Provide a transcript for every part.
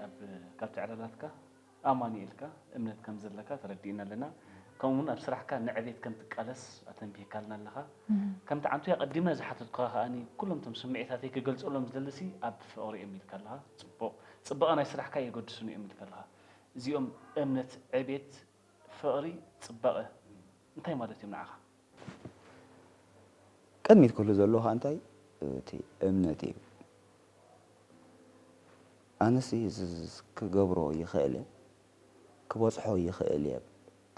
ካብ ትዕላላትካ ኣማኑኤልካ እምነት ከም ዘለካ ተረዲእና ኣለና። ከምኡ እውን ኣብ ስራሕካ ንዕቤት ከም ትቃለስ ኣተንቢህካልና ኣለኻ። ከምቲ ዓንቱ ኣቐዲመ ዝሓተትኩኻ ከኣ ኩሎም እቶም ስምዒታተይ ክገልጸሎም ዝደልሲ ኣብ ፍቕሪ እዮም ኢልካ ኣለኻ። ጽቡቕ። ጽባቐ ናይ ስራሕካ የገድሱን እዮም ኢልካ ኣለኻ። እዚኦም እምነት፣ ዕቤት፣ ፍቕሪ፣ ጽባቐ እንታይ ማለት እዮም ንዓኻ? ቅድሚት ኩሉ ዘለዎ ከዓ እንታይ እቲ እምነት እዩ። ኣነሲ እዚ ክገብሮ ይኽእል እየ፣ ክበፅሖ ይኽእል እየ፣ እቲ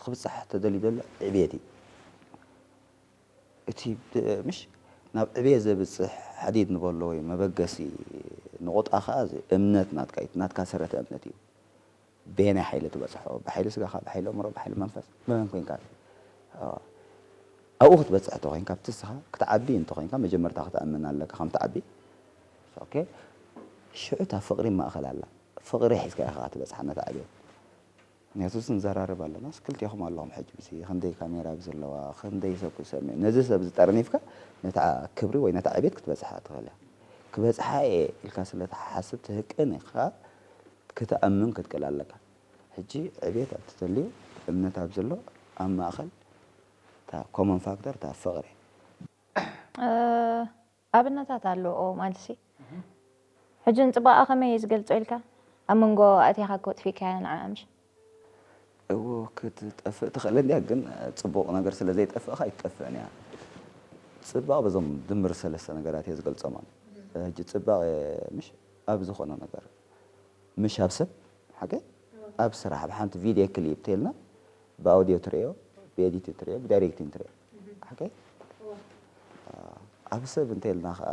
ክብፃሕ ተደልዩ ዘሎ ዕብየት እዩ። እቲ ብ- ምሽ ናብ ዕብየት ዘብፅሕ ሓዲድ ንበሎ ወይ መበገሲ ንቑጣ ከዓ እዚ እምነት ናትካ እዩ። ናትካ ሰረተ እምነት እዩ። በየናይ ሓይሊ ትበፅሖ? ብሓይሊ ስጋኻ፣ ብሓይሊ ኣእምሮ፣ ብሓይሊ መንፈስ፣ ብመን ኮይንካ? ኣዎ። ኣብኡ ክትበፅሕ እንተኮይንካ፣ ኣብቲ ንስኻ ክትዓቢ እንተኮይንካ፣ መጀመርታ ክትኣምን ኣለካ። ከም ትዓቢ፣ ኦኬ፣ ሽዑ እታ ፍቕሪ ማእኸል ኣላ። ፍቕሪ ሒዝካ ኢኻ ክትበፅሓ ነታ ዕብየት። ምክንያቱ እዚ ንዘራርብ ኣለና፣ ክልቴኹም ኣለኹም ሕጂ፣ ብዚ ክንደይ ካሜራ ብዘለዋ፣ ክንደይ ሰብ ክሰምዕ፣ ነዚ ሰብ ዝጠርኒፍካ ነታ ክብሪ ወይ ነታ ዕብየት ክትበፅሓ ትኽእል እያ። ክበፅሓ እየ ኢልካ ስለ ትሓስብ ትህቅን ኢኻ ክትኣምን ክትክእል ኣለካ። ሕጂ ዕብየት ኣብ ትደልዩ እምነት ኣብ ዘሎ ኣብ ማእኸል እታ ኮመን ፋክተር እታ ፍቕሪ። ኣብነታት ኣለዎ ማለትሲ ሕጂ ንፅባቐ ከመይ እየ ዝገልፆ ኢልካ ኣብ መንጎ ኣእቲኻ ኮጥፊካያ ንዓ ምሽ እዎ ክትጠፍእ ትኽእል እንዲያ ግን ፅቡቕ ነገር ስለ ዘይጠፍእኻ ኣይትጠፍእን እያ። ፅባቕ በዞም ድምር ሰለስተ ነገራት እየ ዝገልፆም ኣሎ። ሕጂ ፅባቕ ምሽ ኣብ ዝኾነ ነገር ምሽ ኣብ ሰብ ሓቂ ኣብ ስራሕ ኣብ ሓንቲ ቪድዮ ክሊፕ ተልና ብኣውዲዮ ትሪኦ ብኤዲት ትሪኦ ብዳይሬክቲንግ ትሪኦ ሓቂ ኣብ ሰብ እንተልና ከዓ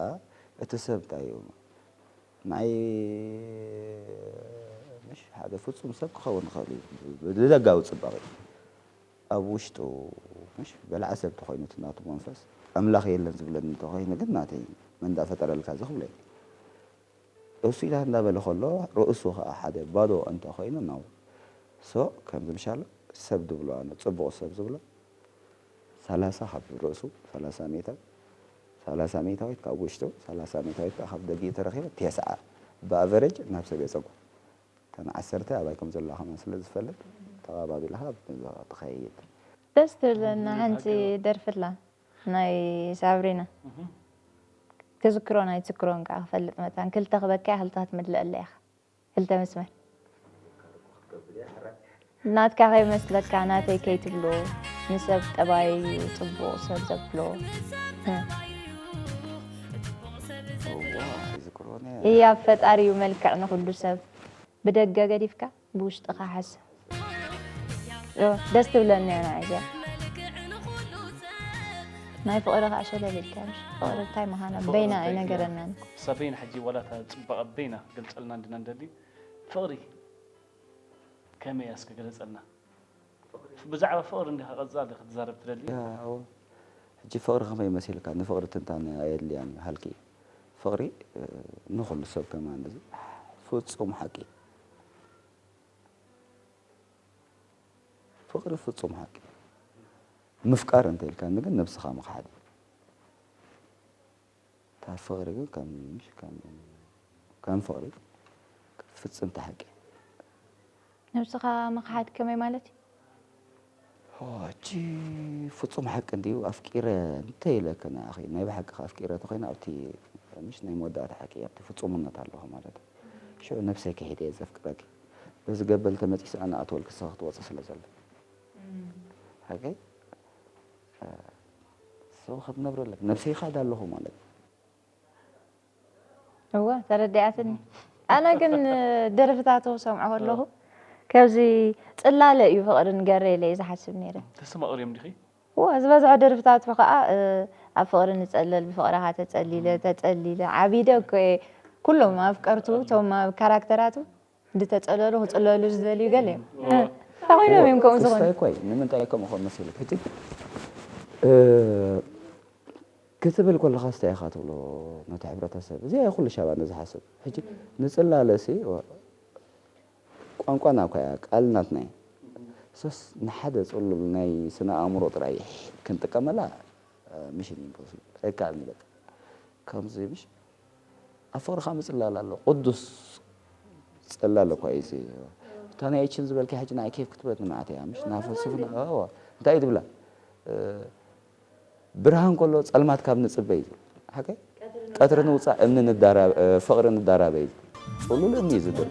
እቲ ሰብ እንታይ እዩ ናይ ምሽ ሓደ ፍፁም ሰብ ክኸውን ይኽእል እዩ ብደጋዊ ፅባቐ ኣብ ውሽጡ ምሽ በላዕ ሰብ ተኾይኑ እቲ ናቱ መንፈስ ኣምላኽ የለን ዝብለኒ እንተኾይኑ ግን ናተይ መን እንዳፈጠረልካ እዚ ክብሎ እዩ እሱ ኢላ እንዳበለ ከሎ ርእሱ ከዓ ሓደ ባዶ እንተኾይኑ ነው ሶ ከምዚ ምሻሎ ሰብ ዝብሎ ኣነ ፅቡቕ ሰብ ዝብሎ ሰላሳ ካብ ርእሱ ሰላሳ ሜታዊት ሰላሳ ሜታዊት ካብ ውሽጡ ሰላሳ ሜታዊት ከዓ ካብ ደጊኡ ተረኺበ ቴስዓ ብኣቨረጅ ናብ ሰብ የፀጉ እተን ዓሰርተ ኣባይ ከም ዘለዋ ከማን ስለ ዝፈልጥ ተቐባቢልኻ ትኸይድ ደስ ትብለና ሓንቲ ደርፍላ ናይ ሳብሪና ክዝክሮን ኣይትዝክሮን ከዓ ክፈልጥ መታን ክልተ ክበክያ ክልተ ክትምልአለ ኢኻ ክልተ መስመር ናትካ ከይመስለካ ናተይ ከይትብሎ ንሰብ ጠባይ እዩ ፅቡቕ ሰብ ዘብሎ እዋ ይዝክሮን እያ ፈጣሪ እዩ መልክዕ ንኩሉ ሰብ ብደገ ገዲፍካ ብውሽጥኻ ሓስብ ደስ ትብለኒ እያ ንዓይ እዚኣ ናይ ፍቕሪ ከዓ ሸለል ኢልካ ምሽ ፍቕሪ እንታይ ምዃና በይና ኣይነገረናን ሳበይን ሕጂ ዋላ እታ ፅባቐ በይና ገልፀልና እንድና እንደሊ ፍቕሪ ከመይ እያ እስከ ገለፀልና ብዛዕባ ፍቕሪ እንዲኻ ቀፃሊ ክትዛረብ ትደሊ ሕጂ ፍቕሪ ከመይ መሲልካ ንፍቕሪ ትንታነ ኣየድልያን እዩ ሃልኪ ፍቕሪ ንኩሉ ሰብ ከማን እዚ ፍፁም ሓቂ ፍቕሪ ፍፁም ሓቂ ምፍቃር እንተ ኢልካኒ ግን ነብስኻ ምኽሓድ እዩ እታ ፍቕሪ ግን ከም ከም ፍቕሪ ፍፅምቲ ሓቂ ነብስኻ ምኽሓድ ከመይ ማለት እዩ ሕጂ ፍፁም ሓቂ እንድዩ ኣፍቂረ እንተ ኢለክን ኣኺ ናይ ብሓቂ ኣፍቂረ ተኮይነ ኣብቲ ምሽ ናይ መወዳእታ ሓቂ ኣብቲ ፍፁምነት ኣለኹ ማለት እዩ ሽዑ ነብሰይ ክሒደ እየ ዘፍቅረኪ በዚ ገበል ተመፂሱ ኣነ ኣትወልኪ ሰኺ ክትወፂ ስለ ዘሎ ሓቂ ሰው ክትነብረለክ ነብሰይ ይኻድ ኣለኹ ማለት እዩ እወ ተረዲኣትኒ ኣነ ግን ደርፍታቱ ክሰምዖ ከለኹ ከዚ ፅላለ እዩ ፍቕርን ገሬለ እዩ ዝሓስብ ነይረ ተስተማቕር እዮም ዲኺ እወ ዝበዝሖ ደርፍታቱ ከዓ ኣብ ፍቕሪ ንፀለል ብፍቕርኻ ተፀሊለ ተፀሊለ ዓቢደ እኮ እየ ኩሎም ኣፍቀርቱ እቶም ኣብ ካራክተራቱ እንድተፀለሉ ክፅለሉ ዝደልዩ ገለ እዮም እንታይ ኮይኖም እዮም ከምኡ ዝኾኑ ክስታይ እኮ እዩ ንምንታይ ከምኡ ከም መሲሉ ሕጂ ክትብል ከለኻ ስታይ ኢኻ ትብሎ ነቲ ሕብረተሰብ እዚ ኩሉ ሻባ ነዝሓስብ ሕጂ ንፅላለ ሲ ቋንቋና እኳ እያ ቃል ናትና እዩ ሶስ ንሓደ ፅሉል ናይ ስነ ኣእምሮ ጥራይ ክንጥቀመላ ምሽን ኢምፖስብል ኣይከኣልን በቃ ከምዚ ምሽ ኣብ ፍቕርኻ ምፅላል ኣሎ ቅዱስ ጸላለ እኳ እዩ እዚ። እታ ናይ ኤችን ዝበልኪ ሕጂ ንዓይ ኬፍ ክትበትኒ መዓት እያ፣ ምሽ? ናፈልስፍና፣ እዋ። እንታይ እዩ ትብላ? እ፣ ብርሃን ከሎ ጸልማት ካብ ንጽበ እዩ ዝብል። ሓቀይ? ቀትሪ ንውጻእ፣ እምኒ ንዳራበ፣ እ፣ ፍቕሪ ንዳራበ እዩ ዝብል። ጽሉል እምኒ እዩ ዝብል።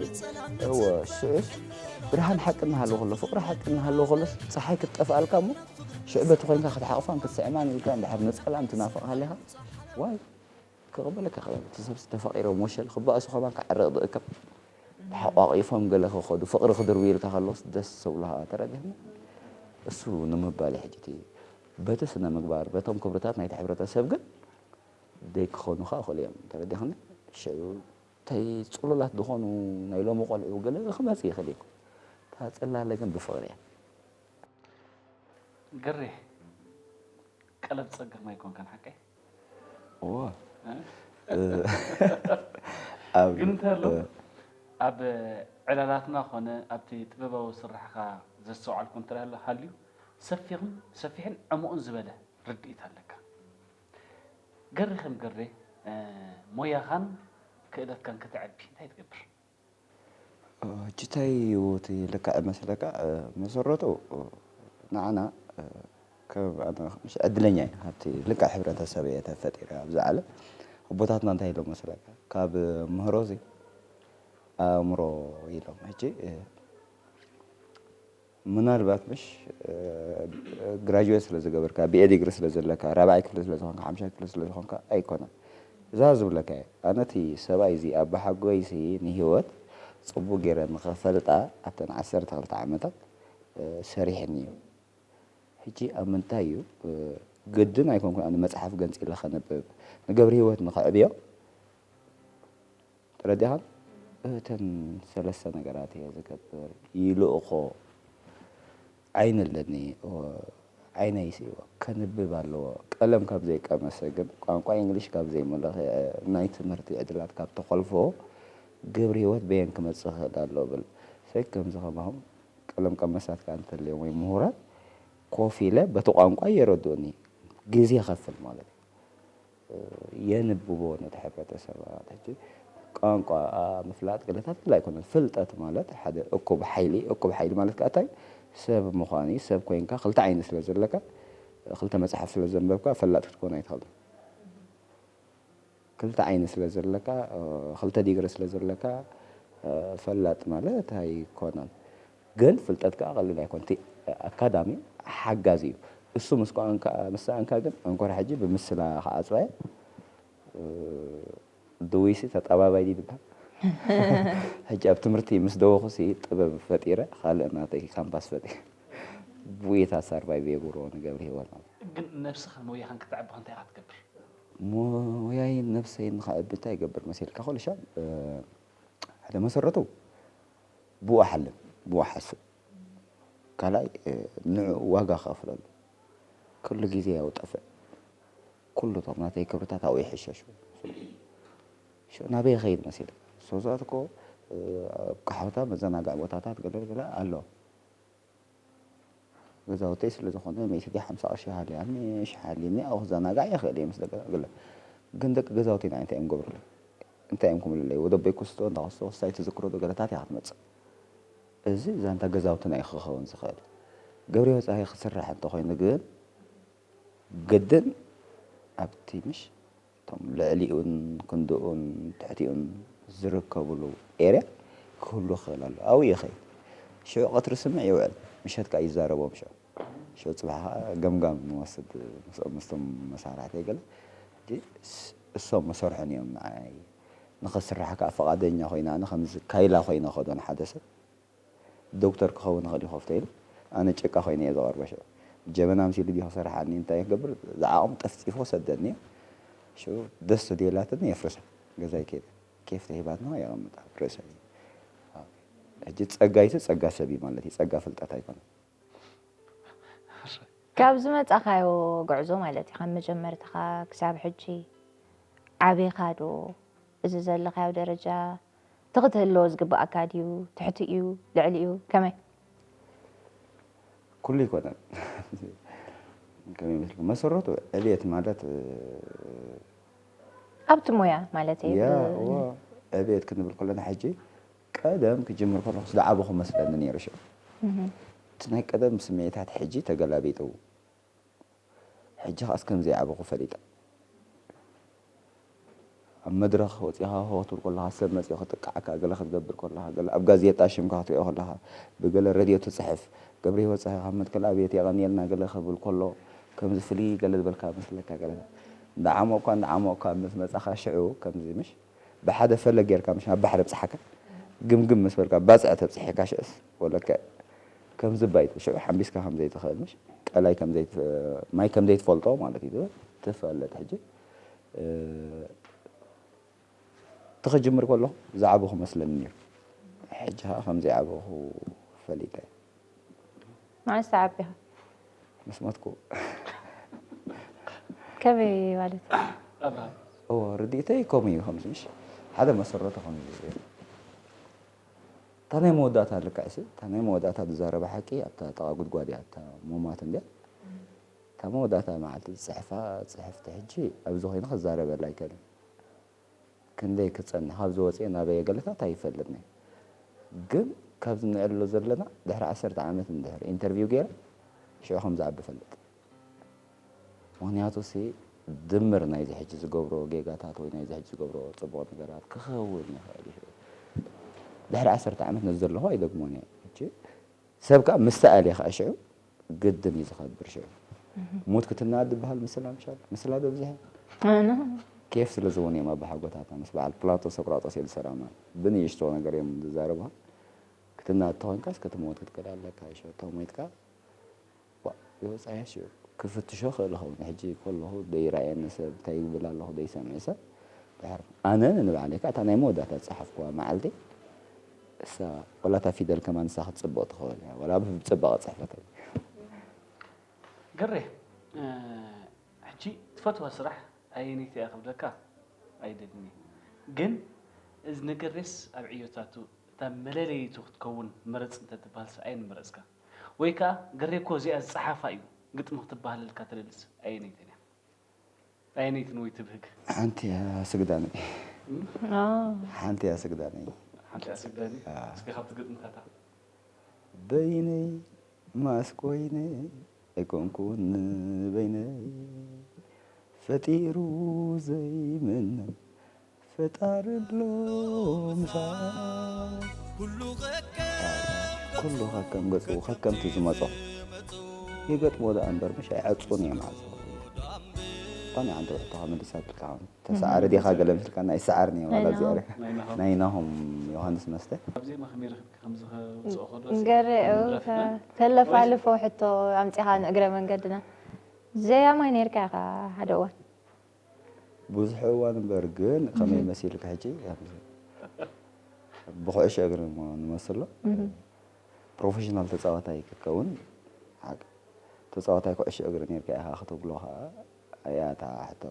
እወ፣ ሽዑስ ብርሃን ሓቂ እናሃለወ ከሎ፣ ፍቕሪ ሓቂ እናሃለወ ከሎስ፣ ጸሓይ ክትጠፍኣልካ እሞ፣ ሽዑ በቲ ኮይንካ ክትሓቕፋን ክትስዕማን ኢልካ፣ እንድሕር ንጸላም ትናፍቕ ሃሊኻ፣ ዋይ፣ ክቕበለካ ይኽእል። እቲ ሰብሲ ተፋቒሮም ወሸል ክበኣሱ ከማን ክዓርቕ ዝእከብ። ተሓቋቒፎም ገለ ክኸዱ፣ ፍቕሪ ክድርብዩ ኢልካ ከለውስ ደስ ዘብሉኻ ተረዲእኒ። እሱ ንምባል እዩ ሕጂ እቲ በቲ ስነ ምግባር፣ በቶም ክብርታት ናይቲ ሕብረተሰብ ግን ደይክኾኑ ኸኣ ይኽእሉ እዮም። ተረዲእኽኒ? ሽዑ፣ እተይ ጽሉላት ዝኾኑ ናይ ሎሚ ቆልዑ ገለ ክመጽእ ይኽእል እዩ። እታ ጽላለ ግን ብፍቕሪ እያ። ገሬ፣ ቀለብ ጸገም ኣይኮንካን ሓቀይ? እወ። እ? እ፣ ኣብ፣ ግን እንተሎ፣ እ፣ ኣብ ዕላላትና ኾነ ኣብቲ ጥበባዊ ስራሕኻ ዘስተውዓልኩ እንተ ኣሎ ሃልዩ፣ ሰፊኽን፣ ሰፊሕን ዕሙቕን ዝበለ ርድኢት ኣለካ። ገሬ ከም ገሬ፣ እ፣ ሞያኻን ክእለትካን ከተዕቢ እንታይ ትገብር? ሕጂ እንታይ እዩ እቲ ልክዕ መስለካ? መሰረቱ ንዓና ከም ኣነ ምሽ ዕድለኛ እየ፣ ካብቲ ልክዕ ሕብረተሰብ እየ ተፈጢረ ኣብዚ ዓለም። ኣቦታትና እንታይ ኢሎም መስለካ? ካብ ምህሮዚ ኣእምሮ ኢሎም። ሕጂ ምናልባት ምሽ ግራጁዌት ስለ ዝገበርካ፣ ቢኤ ዲግሪ ስለ ዘለካ፣ ራብዓይ ክፍሊ ስለ ዝኾንካ፣ ሓምሻይ ክፍሊ ስለ ዝኾንካ ኣይኮነን። እዛ ዝብለካ እየ። ኣነ እቲ ሰብኣይ እዚ ኣባሓጎይ እዚ ንህይወት ጽቡቕ ገይረ ንኸፈልጣ ኣብተን ዓሰርተ ክልተ ዓመታት፣ እ፣ ሰሪሕኒ እዩ። ሕጂ ኣብ ምንታይ እዩ? እ፣ ግድን ኣይኮንኩን ኣነ መጽሓፍ ገንጺለ ከንብብ፣ ንገብርህይወት ንኸዕብዮ ተረዲእኻን? እተን ሰለስተ ነገራት እየ ዝገብር። ይልእኾ ዓይኒ ኣለኒ። ኦ፣ ዓይነይሲ ከንብብ ኣለዎ። ቀለም ካብ ዘይቀመሰ ግን፣ ቋንቋ እንግሊሽ ካብ ዘይመለኸ፣ ናይ ትምህርቲ ዕድላት ካብ ተኾልፎ፣ ግብሪ ህይወት በየን ክመጽእ ክኽእል ኣሎ ብል። ሰይ ከምዚ ከማኹም ቀለም ቀመሳት ከኣ እንተልዮም ወይ ምሁራት ኮፍ ኢለ በቲ ቋንቋ የረድኡኒ። ግዜ ከፍል ማለት እዩ። የንብቦ ነቲ ሕብረተሰባት። ሕጂ ቋንቋ ምፍላጥ ገለታት ገለ ኣይኮነን። ፍልጠት ማለት ሓደ እኩብ ሓይሊ፣ እኩብ ሓይሊ ማለት ከኣ እንታይ? ሰብ ምዃን እዩ። ሰብ ኮይንካ ክልተ ዓይኒ ስለ ዘለካ፣ ክልተ መጽሓፍ ስለ ዘንበብካ ፈላጥ ክትኮን ኣይትኽእልን። ክልተ ዓይኒ ስለ ዘለካ፣ ክልተ ዲግሪ ስለ ዘለካ፣ ፈላጥ ማለት ኣይኮነን። ግን ፍልጠት ከኣ ቀሊል ኣይኮን። እቲ ኣካዳሚ ሓጋዚ እዩ። እሱ ምስ ኮንካ፣ ምስ ሰኣንካ ግን እንኮር ሕጂ ብምስላ ክዓጽዋ እየ። ድውይሲ ተጠባባይ ድዩ ዝበሃል? ሕጂ ኣብ ትምህርቲ ምስ ደወኹሲ ጥበብ ፈጢረ፣ ካልእ ናተይ ካምፓስ ፈጢረ። ብኡ እየ እታ ሳርቫይቭ የገብርዎ ንገብረ ህይወት ማለት። ግን ነብስኻን ሞያኻን ክተዕቢ እንታይ ኢኻ ትገብር? ሞያይን ነብሰይን ንኸዕቢ እንታይ ይገብር መሲልካ? ኩሉ ሻብ፣ እ፣ ሓደ መሰረቱ ብኡ ሓልም፣ ብኡ ሓስብ። ካልኣይ፣ እ፣ ንዕኡ ዋጋ ከፍለሉ። ኩሉ ግዜ ያው ጠፍእ። ኩሉ እቶም ናተይ ክብርታት ኣብኡ ይሕሸሹ። ሽ-፣ ናበይ ይኸይድ መሲልካ? ሶዛት እኮ፣ እ፣ ኣብ ካሕታ መዘናግዒ ቦታታት ገለ ገለ ኣሎ። ገዛውተይ ስለ ዝኾነ፣ መይትዲ ሓምሳ ቅርሺ ሃልያኒ፣ ሺሕ ሃልዩኒ፣ ኣብኡ ክዘናጋዕ ይኽእል እየ ምስ ደቂ ገለ። ግን ደቂ ገዛውተይ ንዓይ እንታይ እዮም ገብሩለይ? እንታይ እዮም ክምሉለይ? ወደ ኣቦይ ክስቶ፣ እንዳ ክስቶ፣ ክስታይ ትዝክሮ ዶ ገለታት እያ ክትመጽእ። እዚ ዛንታ ገዛውትና እዩ ክኸውን ዝኽእል። ገብረ ወጻኢ ክስራሕ እንተኾይኑ ግን፣ ግድን ኣብቲ ምሽ እቶም ልዕሊኡን ክንድኡን ትሕቲኡን ዝርከብሉ ኤርያ ክህሉ ክኽእል ኣሎ። ኣብኡ ይኸይድ። ሽዑ ቀትሪ ስምዕ ይውዕል፣ ምሸት ከኣ ይዛረቦም ሽዑ። ሽዑ ጽባሕ ከኣ ገምጋም ንወስድ ምስኦም፣ ምስቶም መሳርሕተይ ገለ። ሕጂ ስ-፣ እሶም መሰርሑን እዮም ንዓይ። ንኽስራሕ ከኣ ፍቓደኛ ኮይነ፣ ኣነ ከምዚ ካይላ ኮይነ ከዶ ንሓደ ሰብ ዶክተር ክኸውን ይኽእል እዩ ኮፍተ ኢሉ፣ ኣነ ጭቃ ኮይነ እየ ዘቐርቦ። ሽዑ ጀበና ኣምሲሉ ድዩ ክሰርሓኒ እንታይ ክገብር፣ ዝዓቕሙ ጠፍጺፉ ክሰደኒ እዩ። ሽዑ ደስ ተደላትኒ የፍርሳ። ገዛይ ከይደ ኬፍ ተሂባትና የቐምጣ ኣብ ርእሰይ። ሕጂ ጸጋይሲ ጸጋ ሰብ እዩ ማለት እዩ፣ ጸጋ ፍልጠት ኣይኮነን። ካብ ዝመጻኻዮ ጉዕዞ ማለት እዩ፣ ካብ መጀመርታኻ ክሳብ ሕጂ ዓቢኻ ዶ እዚ ዘለኻዮ ደረጃ እቲ ክትህልዎ ዝግብኣካ ድዩ? ትሕቲ እዩ? ልዕሊ እዩ? ከመይ? ኩሉ ኣይኮነን። ከመይ መስልኩም? መሰረቱ ዕብየት ማለት፣ እ፣ ኣብቲ ሞያ ማለት እዩ። ያ፣ እዎ፣ ዕብየት ክንብል ከለና ሕጂ ቀደም ክጅምር ከለኹስ ዝዓበኹ መስለኒ ነይሩ ሽዑ። እቲ ናይ ቀደም ስምዒታት ሕጂ ተገላቢጡ። ሕጂ ኸኣስ ከም ዘይዓበኹ ፈሊጠ። ኣብ መድረኽ ወጺኻ ክትብል ከለኻ፣ ሰብ መጺኡ ክጥቅዓካ፣ ገለ ክትገብር ከለኻ፣ ገለ ኣብ ጋዜጣ ሽምካ ክትሪኦ ከለኻ፣ ብገለ ሬድዮ ትጽሕፍ፣ ገብረሂወት ጸሃየ ካብ መትከል ኣብየት የቐንየልና ገለ ክብል ከሎ፣ ከምዚ ፍልይ ገለ ዝበልካ መስለካ፣ ገለ እንዳዓሞቕካ፣ እንዳዓሞቕካ ምስ መጻኻ ሽዑ ከምዚ ምሽ ብሓደ ፈለግ ጌርካ ምሽ ናብ ባሕሪ ኣብጽሓካ፣ ግምግም ምስ በልካ ባጽዕ ተብጽሒካ ሽዕስ ወለከ ከምዚ ባይ ሽዑ ሓምቢስካ ከም ዘይትኽእል ምሽ ቀላይ ከም ዘይት-፣ ማይ ከም ዘይትፈልጦ ማለት እዩ ትፈልጥ ሕጂ። እ፣ እቲ ክጅምር ከለኹ ዝዓበኹ መስለኒ ነይሩ። ሕጂ ኸዓ ከም ዘይዓበኹ ፈሊጠ። መዓስ ተዓቢኻ? ምስ ሞትኩ። ከመይ ማለት እዩ? ኣብርሃም እዎ፣ ርድኢተይ ከምኡ እዩ። ከምዚ ምሽ ሓደ መሰረቱ ከምዚ እዩ። እታ ናይ መወዳእታ ልክዕሲ፣ እታ ናይ መወዳእታ ዝዛረባ ሓቂ ኣብታ ጥቓ ጉድጓድ እያ፣ ኣብታ ሞማት እንድያ። እታ መወዳእታ መዓልቲ ዝፅሕፋ ፅሕፍቲ ሕጂ ኣብዚ ኮይኑ ክዛረበላ ኣይክእልን። ክንደይ ክፀንሕ፣ ካብዚ ወፅኤ ናበይ ገለታት ኣይፈልጥን እየ። ግን ካብዚ ንዕልሎ ዘለና ድሕሪ ዓሰርተ ዓመት እንድሕር ኢንተርቪው ገይረ ሽዑ ከም ዝዓቢ እፈልጥ። ምኽንያቱ ሲ ድምር ናይዚ ሕጂ ዝገብሮ ጌጋታት ወይ ናይዚ ሕጂ ዝገብሮ ፅቡቕ ነገራት ክኸውን ይኽእል እዩ። ድሕሪ ዓሰርተ ዓመት ነዚ ዘለኹ ኣይደግሞን እየ። ሕጂ ሰብ ከዓ ምስተኣልየ ከዓ ሽዑ ግድን እዩ ዝኸብር። ሽዑ ሙት ክትናድ ዝበሃል ምስላ ምሻል ምስላ ዶ ብዝሐ ኣነ ኬፍ ስለ ዝውን እዮም ኣባሓጎታትና ምስ በዓል ፕላቶ ሶቅራጦስ እዮም ዝሰላማ ብንእሽቶ ነገር እዮም ዝዛረቡኻ። ክትናድ ተኾይንካስ ክትሞት ክትክእል ኣለካ። ሽዑ ተሞይትካ ዋ፣ ይወፃያ ሽዑ ክፍትሾ ክእል ኸውን። ሕጂ ከለኹ ደይራእየኒ ሰብ እንታይ ይብል ኣለኹ ደይሰምዐ ሰብ ድሕር ኣነ ንባዕለይ ከዓ እታ ናይ መወዳእታ ዝፀሓፍኩዋ መዓልቲ እሳ ወላ እታ ፊደል ከማን ንሳ ክትፅብቕ ትኽእል እያ። ወላ ብፅባቐ ፅሕፈት ገሬ እ፣ ሕጂ ትፈትዋ ስራሕ ኣየነይቲ እያ ክብለካ ኣይደልን እየ። ግን እዚ ንገሬስ ኣብ ዕዮታቱ እታ መለለይቱ ክትከውን ምረፅ እንተትበሃልስ ኣየን ምረፅካ? ወይ ከዓ ገሬ እኮ እዚኣ ዝፀሓፋ እዩ ግጥሚ ክትበሃለልካ ትደልስ ኣየነይትን እያ? ኣየነይትን ወይ ትብህግ? ሓንቲ እያ ስግዳነይ። ኦ፣ ሓንቲ እያ ስግዳነይ። ሓንቲ እያ ስግዳኒ። እስኪ ካብቲ ግጥምታታ በይነይ ማስክ ኮይነ ኣይኮንኩን በይነይ ፈጢሩ ዘይምነ ፈጣሪ ኣሎ ምሳይ። ኩሉ ከከም ገጹ ከከምቲ ዝመጾ ይገጥሞ ደኣ እምበር ምሽ ኣይዐጹን እየ ማዕጾ። ብጣዕሚ ዓንተ ውሕቶ ከመልሳትልካ ተሰዓሪ ዲኻ ገለ ምስልካ ናይ ሰዓር ኒ ዋላ ናይ እዚኣ ናሆም። ርካ ናይ ናሆም ዮሃንስ መስተ ኣብ ዜማ ከመይ ረኺብካ ከምዚ ከውፅኦ ከሎ ገረ ተለፋልፎ ሕቶ ኣምፂኻ ንእግረ መንገድና ዘያማይ ነርካ ኢኻ ሓደ እዋን ብዙሕ እዋን እምበር ግን ከመይ መሲልካ ሕጂ ብኩዕሾ እግሪ እሞ ንመስሎ ፕሮፌሽናል ተፃዋታይ ክትከውን ሓቅ ተፃዋታይ ኩዕሾ እግሪ ነርካ ኢኻ ክትብሎ ከዓ እያ እታ ሕቶ።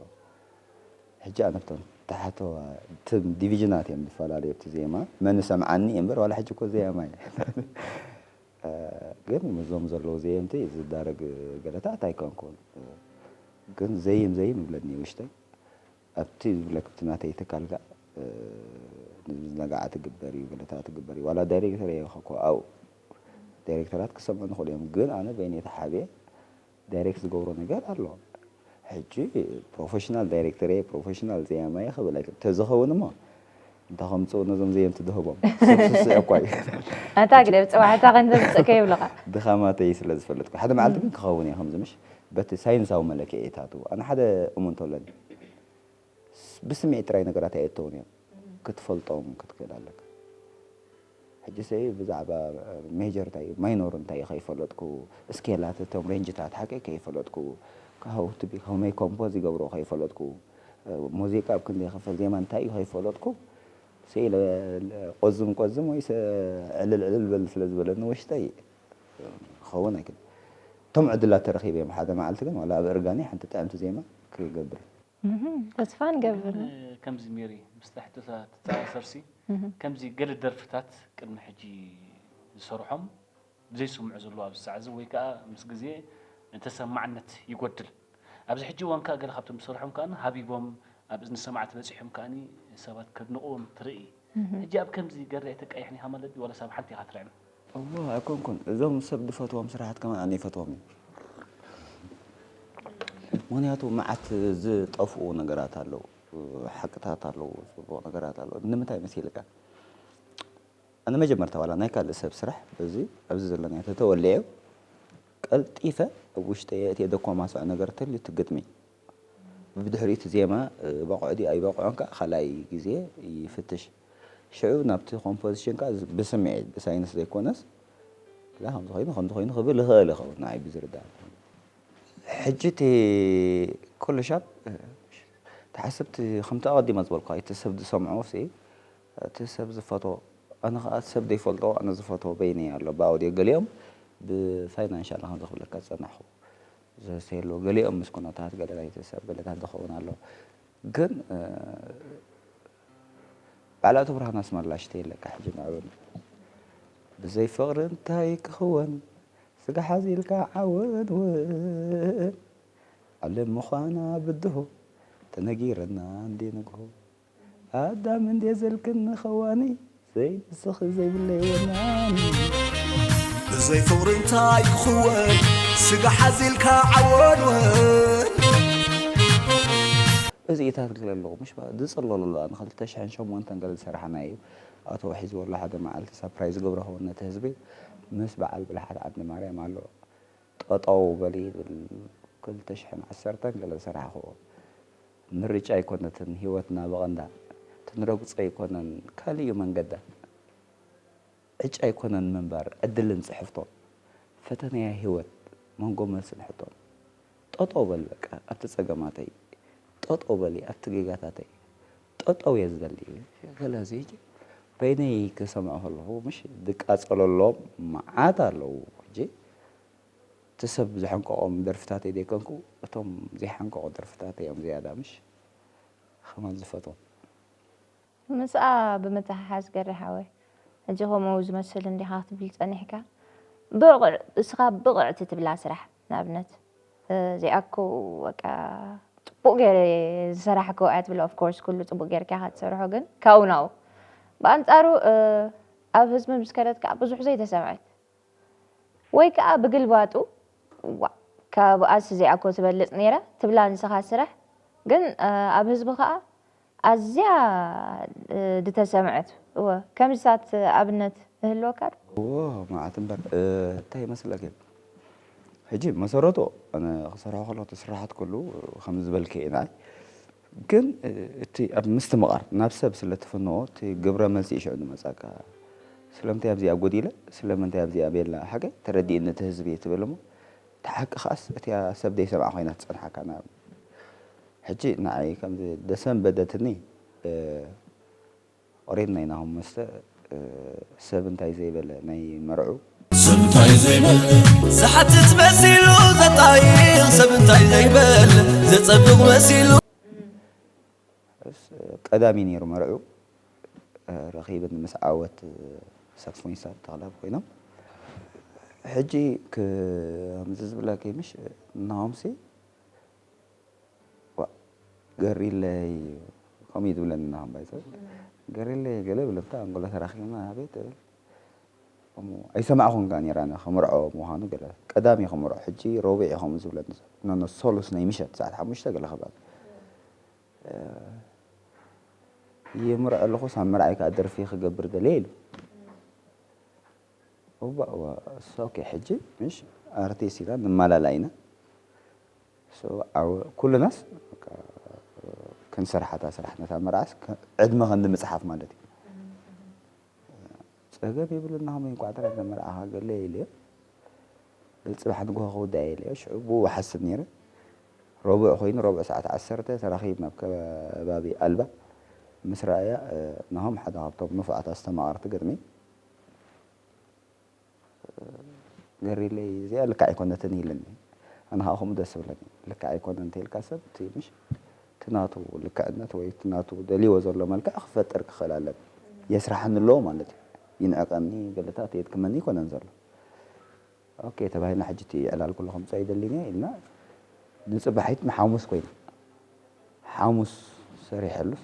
ሕጂ ኣነ ብቶም ተሓተዋ እቶም ዲቪዥናት እዮም ዝፈላለዩ ኣብቲ ዜማ መን ሰምዓኒ እየ እምበር ዋላ ሕጂ እኮ ዘየማይ ግን ምስዞም ዘለዉ ዘየምቲ ዝዳረግ ገለታት ኣይኮንኩን ግን ዘይም ዘይም ይብለኒ ውሽጠይ ኣብቲ ዝብለክ ኣብቲ ናተይ ትካል ከዓ ንዝነጋዓ ትግበር እዩ ገለታት ትግበር እዩ ዋላ ዳይሬክተር እየ ኮ ኣብኡ ዳይሬክተራት ክሰምዑ ንኽእሉ እዮም ግን ኣነ በይነይ ተሓብየ ዳይሬክት ዝገብሮ ነገር ኣሎ ሕጂ ፕሮፌሽናል ዳይሬክተር እየ ፕሮፌሽናል ዘያማየ ክብል ኣይክእል ተዝኸውን እሞ እንታይ ከምፅኡ ነዞም ዘየምቲ ድህቦም ሰብ ስስዕ እኳ እዩ ኣታ ግደ ብፅባሕ እታ ከንተምፅእ ከይብልኻ ድኻማተይ ስለ ዝፈለጥኩ ሓደ መዓልቲ ግን ክኸውን እየ ከምዚ ምሽ በቲ ሳይንሳዊ መለክዒታቱ ኣነ ሓደ እሙንቶ ኣለኒ ብስምዒት ጥራይ ነገራት ኣየእተውን እዮም ክትፈልጦም ክትክእል ኣለካ ሕጂ ሰ ብዛዕባ ሜጀር እንታይ እዩ ማይኖር እንታይ እዩ ከይፈለጥኩ ስኬላት እቶም ሬንጅታት ሓቂ ከይፈለጥኩ ካውትቢ ከመይ ኮምፖዝ ይገብሮ ከይፈለጥኩ ሙዚቃ ኣብ ክንደይ ክፈል ዜማ እንታይ እዩ ከይፈለጥኩ ስኢለ ቆዝም ቆዝም ወይ ዕልል ዕልል በል ስለ ዝበለኒ ውሽጠይ ክኸውን ኣይክእል እቶም ዕድላት ተረኺበ እዮም ሓደ መዓልቲ ግን ዋላ ኣብ እርጋኒ ሓንቲ ጥዕምቲ ዜማ ክገብር ተስፋ ንገብር ከምዚ ሜሪ ምስታ ሕቶታ ትተኣሳሰርሲ ከምዚ ገለ ደርፍታት ቅድሚ ሕጂ ዝሰርሖም ብዘይስምዑ ዘለዉ ኣብዚ ሰዓት እዚ ወይ ከዓ ምስ ግዜ ተሰማዕነት ይጎድል ኣብዚ ሕጂ እዋን ከዓ ገለ ካብቶም ዝሰርሖም ከዓ ሃቢቦም ኣብ እዝኒ ሰማዕቲ በፂሖም ከዓ ሰባት ከድንቕዎም ትርኢ ሕጂ ኣብ ከምዚ ገርያ ኣይተቃይሕን ኢኻ ማለት ድዩ? ዋላስ ኣብ ሓንቲ ኢኻ ትርዕም? እሞ ኣይኮንኩን። እዞም ሰብ ዝፈትዎም ስራሓት ከማን ኣነ ይፈትዎም እየ። ምኽንያቱ መዓት ዝጠፍኡ ነገራት ኣለዉ፣ ሓቅታት ኣለዉ፣ ጽቡቕ ነገራት ኣለዉ። ንምንታይ መሲልካ? ኣነ መጀመርታ ዋላ ናይ ካልእ ሰብ ስራሕ እዚ ኣብዚ ዘለናዮ ተተወለየ ቀልጢፈ ኣብ ውሽጠይ የእትየ ደኮማስዖ ነገር ተልዩ እቲ ግጥሚ። ብድሕሪኡ እቲ ዜማ፣ እ፣ በቑዕ ድዩ ኣይበቑዕን ከኣ ካልኣይ ግዜ ይፍትሽ። ሽዑ ናብቲ ኮምፖዚሽን ከኣ ዝ-፣ ብስምዒት፣ ብሳይንስ ዘይኮነስ፣ ላ ከምዚ ኮይኑ፣ ከምዚ ኮይኑ ክብል ይኽእል ይኸውን፣ ንዓይ ብዝርዳእ። ሕጂ እቲ ኩሉ ሻብ፣ እ፣ ተሓሰብቲ ከምቲ ኣቐዲመ ዝበልኩኻ፣ እቲ ሰብ ዝሰምዖ ሲ፣ እቲ ሰብ ዝፈትዎ፣ ኣነ ኸኣ እቲ ሰብ ዘይፈልጦ፣ ኣነ ዝፈትዎ በይነይ ኣሎ፣ ብኣውድዮ። ገሊኦም ብፋይናንሻል ከም ዝኽብለካ ዝጸናሕኩ። ዘሰሎ ገሊኦም ምስ ኩነታት ገለ ናይቲ ሰብ ገለታት ዝኸውን ኣሎ። ግን፣ እ፣ ባዕላቱ ብርሃን ኣስመላሽ ተይለካ ሕጂ ንዕብን ብዘይ ፍቕሪ እንታይ ክኽወን? ስጋ ሓዚልካ ዓወን እውን። ዓለም ምዃና ብድሆ ተነጊረና እንዴ ንግሆ። ኣዳም እንዴ ዘልክኒ ኸዋኒ ዘይንስኺ ዘይብለይ ወናኒ። ብዘይ ፍቕሪ እንታይ ክኽወን? ስጋ ሓዚልካ ዓወንወን። እዚ እታ ትብል ኣለኹ፣ ምሽ ባ-፣ ዝጽለሉ ኣለዋ። ን ክልተ ሽሕን ሸሞንተን ገለ ዝሰራሕናዮ እዩ። ኣቶ ሒዝዎ ኣሎ ሓደ መዓልቲ ሳፕራይዝ ገብሮ ኸውን ነቲ ህዝቢ። ምስ በዓል ብልሓት ዓዲ ማርያም ኣሎ። ጠጠው በሊ ይብል። ክልተ ሽሕን ዓሰርተን ገለ ዝሰራሕኽዎ። ምርጫ ኣይኮነትን ህይወትና ብቐንዳ። ትንረግጾ ኣይኮነን ካልእ እዩ መንገዳ። ዕጫ ኣይኮነን ምንባር፣ ዕድልን ጽሕፍቶን። ፈተነያ ህይወት፣ መንጎ መልስን ሕቶን። ጠጠው በል በቃ ኣብቲ ጸገማተይ። ጠጠው በሊ ኣብቲ ጌጋታተይ። ጠጠው እየ ዝደሊ። ስለዚ ሕጂ በይነይ ክሰምዖ ከለኹ፣ ምሽ ድቃጸለሎም መዓት ኣለዉ። ሕጂ እቲ ሰብ ዝሐንቀቖም ደርፍታተይ ዘይኮንኩ፣ እቶም ዘይሓንቀቑ ደርፍታተይ እዮም ዝያዳ ምሽ ከማን ዝፈትዎም። ምስኣ ብምትሕሓዝ ገሪ ሓወይ፣ ሕጂ ከምኡ ዝመስል እንዲኻ ክትብል ጸኒሕካ፣ ብቑዕ-፣ እስኻ ብቕዕቲ ትብላ ስራሕ፣ ንኣብነት፣ እ፣ እዚኣ እኮ በቃ ጽቡቕ ገይረ ዝሰራሕክዎ እያ ትብላ። ኦፍ ኮርስ፣ ኩሉ ጽቡቕ ጌርካ ኢኻ ትሰርሖ፣ ግን ካብኡ ናብኡ። ብኣንጻሩ፣ እ፣ ኣብ ህዝቢ ምስ ከደት ከኣ ብዙሕ ዘይተሰምዐት። ወይ ከኣ ብግልባጡ፣ "ዋእ፣ ካብኣስ እዚኣ እኮ ትበልጽ ነይራ" ትብላ ንስኻ ስራሕ፣ ግን፣ እ፣ ኣብ ህዝቢ ከኣ ኣዝያ፣ እ፣ ዝተሰምዐት። እወ፣ ከምዚታት ኣብነት ይህልወካ ዶ? እዎ፣ መዓት እምበር። እ፣ እንታይ ይመስለኪ? ሕጂ መሰረቱ ኣነ ክሰርሖ ከለኹ እቲ ስራሓት ኩሉ ከም ዝበልኪ እዩ ንዓይ። ግን፣ እ፣ እቲ ኣብ ምስትምቓር ናብ ሰብ ስለ ትፍንዎ፣ እቲ ግብረ መልሲ እዩ ሽዑ ዝመጻካ። ስለምንታይ ኣብዚኣ ጎዲለ? ስለምንታይ ኣብዚኣ ቤላ? ሓቀይ ተረዲእኒ እቲ ህዝቢ ትብል እሞ፣ እቲ ሓቂ ከኣስ እቲኣ ሰብ ዘይሰምዓ ኮይና ትጸንሓካ። ናብ ሕጂ ንዓይ ከምዚ ደሰንበደትኒ፣ እ፣ ኦሬድ ናይ ናሆም መስተ፣ እ፣ ሰብ እንታይ ዘይበለ ናይ መርዑ። ሰብ እንታይ ዘይበለ። ዝሓትት መሲሉ ዘጣይቕ፣ ሰብ እንታይ ዘይበለ ዘጸብቕ መሲሉ። እስ-፣ ቀዳሚ ነይሩ መርዑ፣ እ፣ ረኺብን ምስ ዓወት ሳክስፎኒስታ ተኽለኣብ ኮይኖም። ሕጂ ክ-፣ ከምዚ ዝብለኪ ምሽ ናሆምሲ ዋ፣ ገሪለይ፣ ከምኡ እዩ ዝብለኒ ናሆም ባይዘ። ገሪለይ ገለ ብለታ ኣንጎሎ ተራኺብና ኣቤት እብል። እሞ ኣይሰማዕኹን ከኣ ነይረ ኣነ ክምርዖ ምዃኑ ገለ። ቀዳም እዩ ክምርዖ፣ ሕጂ ረቡዕ እዩ ከምኡ ዝብለኒ ዘሎ። ኖ፣ ኖ፣ ሰሉስ ናይ ምሸት ሰዓት ሓሙሽተ ገለ ክብላ። እ፣ ይምርዖ ኣለኹስ ኣብ መርዓይ ከኣ ደርፊ ክገብር ደልየ ኢሉ። እዋ፣ እዋ፣ እሱ ኦኬ፣ ሕጂ ምሽ ኣርቲስት ኢና ንማላላ ኢና። ሶ፣ ዓው-፣ ኩልናስ በቃ ክንሰርሓታ ስራሕ ነታ መርዓስ ከ-፣ ዕድመ ክንዲ ምጽሓፍ ማለት እዩ። ጸገም የብልና፣ ከመይ እንኳዕ ጥራይ ንመርዓኻ ገለ ኢለ ጽባሕ ንግሆ ክውዳእ ኢለ ሽዑ ብኡ እሓስብ ነይረ። ረቡዕ ኮይኑ፣ ረቡዕ ሰዓት ዓሰርተ ተራኺብና ኣብ ከባቢ ኣልባ ምስ ረኣያ፣ እ፣ ናሆም ሓደ ካብቶም ንፉዓት ኣስተማቐርቲ ግጥሚ፣ እ፣ ገሪለይ እዚኣ ልክዕ ኣይኮነትን ኢልኒ። ኣነ ከዓ ከምኡ ደስ ዝብለኒ። ልክዕ ኣይኮነን እንተኢልካ ሰብ፣ እቲ ምሽ-፣ እቲ ናቱ ልክዕነት ወይ እቲ ናቱ ደልይዎ ዘሎ መልክዕ ክፈጥር ክኽእል ኣለኒ። የስርሓኒ ኣለዎ ማለት እዩ። ይንዕቀኒ፣ ገለታት የድክመኒ ኣይኮነን ዘሎ። ኦኬ ተባሂልና፣ ሕጂ እቲ ዕላል ኩሉ ከምፅኦ ይደሊኒ እየ ኢልና ንፅባሒት ንሓሙስ ኮይና፣ ሓሙስ ሰሪሐሉስ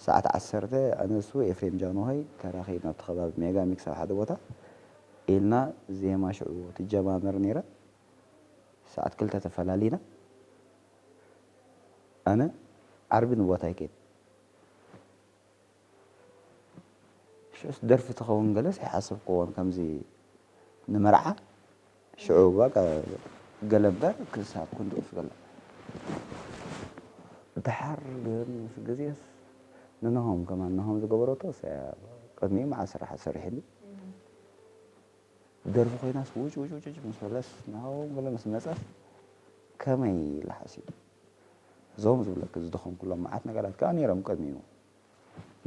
ሰዓት ዓሰርተ ኣነ እሱ ኤፍሬም ጃንሆይ ተራኺብና ኣብቲ ከባቢ ሜጋ ሚክስ ኣብ ሓደ ቦታ ኢልና ዜማ ሽዑ ትጀማመር ነይራ። ሰዓት ክልተ ተፈላሊና ኣነ ዓርቢ ንቦታይ ከይድ ሽዑስ ደርፊ ትኸውን ገለስ ኣይሓሰብክዎን ከምዚ ንመርዓ ሽዑ በቃ ገለ እምበር ክሳብ ክንድኡስ ገለ። ደሓር ግን ምስ ግዜስ ንነሆም ከማን ነሆም ዝገበረቶ ቅድሚኡ መዓት ስራሕ ሰሪሕሉ። ደርፊ ኮይናስ ውጭ ውጭ ውጭ ውጭ ምስ በለስ ናሆም ገለ ምስ መጸስ ከመይ ኢሉ ሓሲቡ። እዞም ዝብለኪ ዝደኸምኩሎም መዓት ነገራት ከኣ ነይሮም ቅድሚኡ።